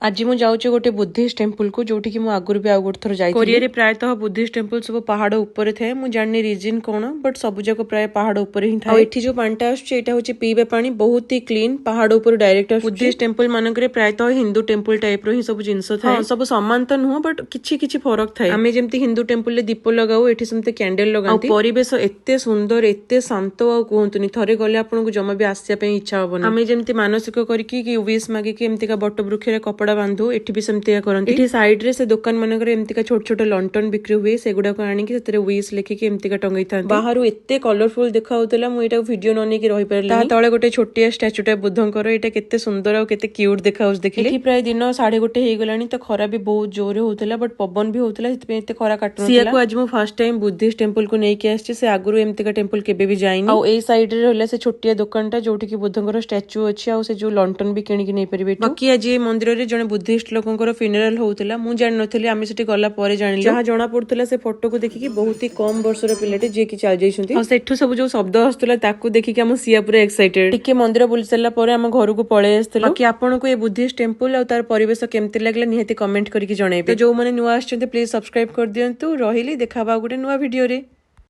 ଆଜି ମୁଁ ଯାଉଛି ଗୋଟେ ବୁଦ୍ଧିଷ୍ଟ ଟେମ୍ପଲକୁ, ଯୋଉଠିକି ମୁଁ ଆଗରୁ ବି ଆଉ ଗୋଟେ ଥର ଯାଇଥିଲି। କୋରିଆରେ ପ୍ରାୟତଃ ବୁଦ୍ଧିଷ୍ଟ ଟେମ୍ପଲ ସବୁ ପାହାଡ ଉପରେ ଥାଏ। ମୁଁ ଜାଣିନି ରିଜନ କଣ, ବଟ୍ ସବୁ ଯାକ ପ୍ରାୟ ପାହାଡ ଉପରେ ହିଁ ଥାଏ। ଆଉ ଏଠି ଯୋଉ ପାଣିଟା ଆସୁଛି, ଏଇଟା ହଉଛି ପିଇବା ପାଣି, ବହୁତ ହି କ୍ଲିନ, ପାହାଡ ଉପରୁ ଡାଇରେକ୍ଟ। ବୁଦ୍ଧିଷ୍ଟ ଟେମ୍ପଲ ମାନଙ୍କରେ ପ୍ରାୟତଃ ହିନ୍ଦୁ ଟେମ୍ପଲ ଟାଇପ ର ହିଁ ସବୁ ଜିନିଷ ଥାଏ। ସବୁ ସମାନ ତ ନୁହଁ, ବଟ୍ କିଛି କିଛି ଫରକ ଥାଏ। ଆମେ ଯେମିତି ହିନ୍ଦୁ ଟେମ୍ପଲରେ ଦୀପ ଲଗାଉ, ଏଠି ସେମିତି କ୍ୟାଣ୍ଡେଲ ଲଗାନ୍ତି। ଆଉ ପରିବେଶ ଏତେ ସୁନ୍ଦର, ଏତେ ଶାନ୍ତ, ଆଉ କୁହନ୍ତୁନି, ଥରେ ଗଲେ ଆପଣଙ୍କୁ ଜମା ବି ଆସିବା ପାଇଁ ଇଚ୍ଛା ହବନି। ଆମେ ଯେମିତି ମାନସିକ କରିକି କି ୱିଶ ମାଗିକି ଏମିତିକା ବଟ ବୃକ୍ଷରେ କପଡା ବାନ୍ଧୁ, ଏଠି ବି ସେମିତିକା କରନ୍ତି। ଏଠି ସାଇଡ ରେ ସେ ଦୋକାନ ମାନଙ୍କରେ ଏମିତିକା ଛୋଟ ଛୋଟ ଲଣ୍ଠନ ବିକ୍ରି ହୁଏ। ସେଗୁଡାକୁ ଆଣିକି ସେଥିରେ ୱିଶ ଲେଖିକି ଏମିତିକା ଟଙ୍ଗେଇଥାନ୍ତି। ବାହାରୁ ଏତେ କଲରଫୁଲ ଦେଖା ହଉଥିଲା, ମୁଁ ଏଇଟାକୁ ଭିଡିଓ ନ ନେଇକି ରହିପାରିଲି। ତା ତଳେ ଗୋଟେ ଛୋଟିଆ ଷ୍ଟାଚୁଟା ବୁଦ୍ଧଙ୍କର, ଏଇଟା କେତେ ସୁନ୍ଦର ଆଉ କେତେ କ୍ୟୁଟ ଦେଖାଯାଉଛି ଦେଖିଲେ। ଏଠି ପ୍ରାୟ ଦିନ 1:30 ହେଇଗଲାଣି, ତ ଖରା ବି ବହୁତ ଜୋରେ ହଉଥିଲା, ବଟ୍ ପବନ ବି ହଉଥିଲା, ସେଥିପାଇଁ ଏତେ ଖରା କାଟୁନଥିଲା। ସିଆକୁ ଆଜି ମୁଁ ଫାର୍ଷ୍ଟ ଟାଇମ ବୁଦ୍ଧିଷ୍ଟ ଟେମ୍ପଲ କୁ ନେଇକି ଆସିଛି। ସେ ଆଗରୁ ଏମିତିକା ଟେମ୍ପଲ କେବେ ବି ଯାଇନି। ଆଉ ଏଇ ସାଇଡରେ ରହିଲା ସେ ଛୋଟିଆ ଦୋକାନଟା, ଯୋଉଠିକି ବୁଦ୍ଧଙ୍କର ଷ୍ଟାଚୁ ଅଛି ଆଉ ସେ ଯୋଉ ଲଣ୍ଠନ ବି କିଣିକି ନେଇପାରିବେ ଏଠୁ। ବାକି ଆଜି ଏଇ ମନ୍ଦିରରେ ଜଣେ ବୁଦ୍ଧିଷ୍ଟ ଲୋକଙ୍କର ଫ୍ୟୁନେରାଲ ହଉଥିଲା। ମୁଁ ଜାଣିନଥିଲି, ଆମେ ସେଠି ଗଲା ପରେ ଜାଣିଲୁ। ଯାହା ଜଣା ପଡୁଥିଲା ସେ ଫଟୋକୁ ଦେଖିକି, ବହୁତ ହି କମ ବର୍ଷର ପିଲାଟେ ଯିଏକି ଚାଲି ଯାଇଛନ୍ତି। ଆଉ ସେଠୁ ସବୁ ଯୋଉ ଶବ୍ଦ ଆସୁଥିଲା, ତାକୁ ଦେଖିକି ଆମ ସିଆ ପୁରା ଏକ୍ସାଇଟେଡ। ଟିକେ ମନ୍ଦିର ବୁଲି ସାରିଲା ପରେ ଆମ ଘରକୁ ପଳେଇ ଆସିଥିଲୁ। ବାକି ଆପଣଙ୍କୁ ଏ ବୁଦ୍ଧିଷ୍ଟ ଟେମ୍ପଲ ଆଉ ତାର ପରିବେଶ କେମିତି ଲାଗିଲା, ନିହାତି କମେଣ୍ଟ କରିକି ଜଣେଇବେ। ତ ଯୋଉମାନେ ନୂଆ ଆସିଛନ୍ତି, ପ୍ଲିଜ ସବସ୍କ୍ରାଇବ କରିଦିଅନ୍ତୁ। ରହିଲି, ଦେଖା ହବା ଆଉ ଗୋଟେ ନୂଆ ଭିଡିଓରେ।